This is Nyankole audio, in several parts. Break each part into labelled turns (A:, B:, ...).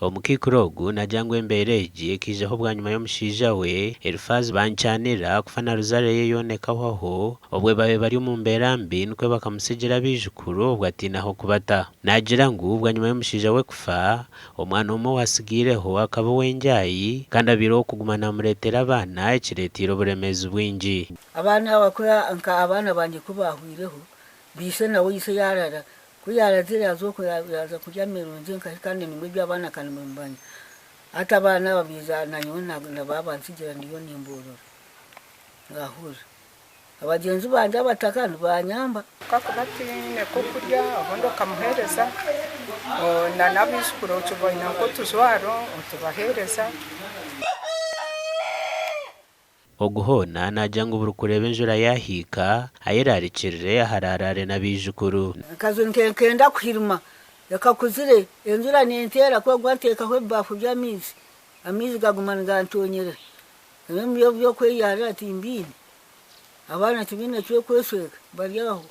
A: Omukaikuru ogu naagira ngu embeera egi ekaijaho bwanyima y'omushaija we, Elifaazi Bankyanira kufa na ruzaare ye yoona ekahwaho obwe babaire bari omu mbeera mbi nikwo bakamutsigira abaijukuru obwo ataine ah'okubata. Naagira ngu bwanyima y'omushaija we kufa, omwana omwe owatsigaireho akaba ow'enjaayi kandi abaire ow'okuguma naamureetera abaana ekireeteire oburemeezi bwingi.
B: Abaana aba nka abaana bangye ku baahwaireho, baise nawe ise yaarara Ku yaarazire yaaza okwo yaaza kurya mirungi nkahika niinywa eby'abaana ka nimubimanya. Hati abaana aba baija nanyowe na baabantsigira ndiyo nimboorora. Ngaahurira. Abagyenzi bangye abataka nibaanyamba.
C: Ku akuba ataine k'okurya obundi okamuheereza na n'abaijukuru okiba oine nk'otujwaro otubaheereza.
A: Ogu hoona naagira ngu buri kureeba enjura yaahiika, ayerarikirire aharaaraare n'abaijukuru.
B: Akaju nkenda kuhirima kakuzire, enjura nenteera ku egwa nteekaho ebibaafu by'amaizi, amaizi gaguma nigantoonyerera. Ebindi eby'okweyarira timbiine, abaana tibaine ky'okweshweka bari aho.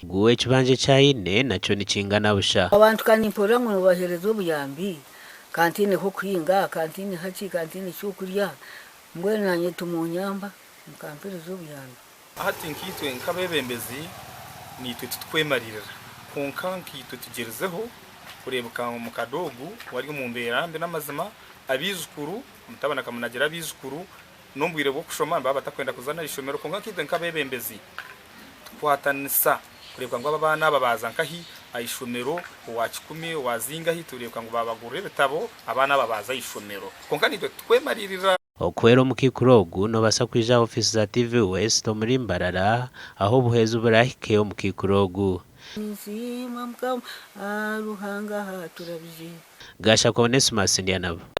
A: Ngu ekibanja eki aine nakyo nikingana busha.
B: Abantu ka nimpurira ngu nibaheereza obuyambi, ka ntaine h'okuhinga, ka ntaine haki, ka ntaine ky'okurya, mbwenu naanye timunyamba mukampeereza obuyambi.
D: Hati nkaitwe nk'abeebembezi naitwe titukwemariirira kwonka nkaitwe tugyerizeho kureebeka ngu mukade ogu wari omu mbeera mbi n'amazima abaijukuru omutabani akamunagira abaijukuru n'omu bwire bw'okushoma nibaba batakwenda kuza n'aha ishomero kwonka nkaitwe nk'abeebembezi tukwatanisa kureebeka ngu aba abaana aba baaza nkahi aha ishomero, owa kikumi, owa zingahi, tureebeka ngu baabagurira ebitabo, abaana aba baaza aha ishomero. Kwonka naitwe titukwemaririira.
A: Okuhwera omukaikuru ogu, noobaasa kwija aha ofiisi za TV West omuri Mbarara ahu obuhwezi buraahike omukaikuru ogu.
B: Ninsiima Mukama Ruhanga aha turabize.
A: Gashakwa Onesmus Ndyanabo.